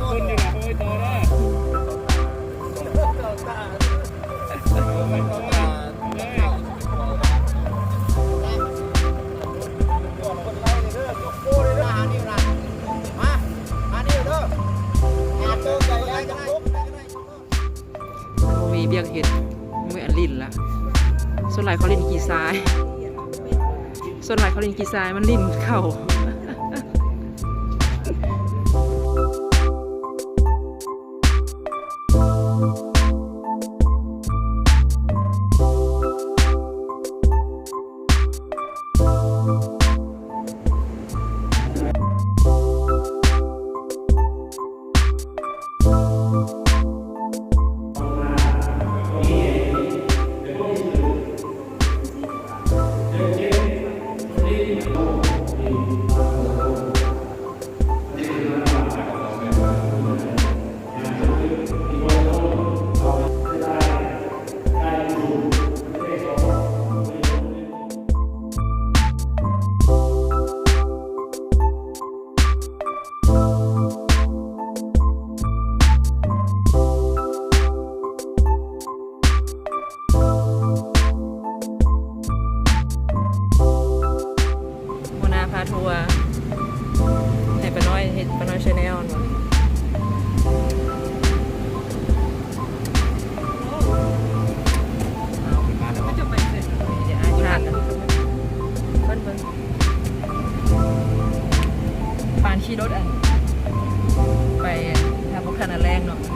ຄົນຢູ່ນະ ໂອ້ຍ ຕໍ່ເດີ ບໍ່ມີວຽກເຮັດ ມີອັນຫຼິ້ນລະ ສ່ວນຫຼາຍເຂົາຫຼິ້ນຂີ້ຊາຍ ສ່ວນຫຼາຍເຂົາຫຼິ້ນຂີ້ຊາຍ ມັນຫຼິ້ນເຂົ້າ. ຫົວໜ້າພາທົວ ໃຫ້ປ້ານ້ອຍເຮັດ ປ້ານ້ອຍ Channel ເນາະ. ເອົາ ດຽວອ້າຍພາກັນ ເບິ່ງ ເບິ່ງ ປານຂີ່ລົດ ອັນ ໄປຫາພວກທ່ານອັນແລງເນາະ.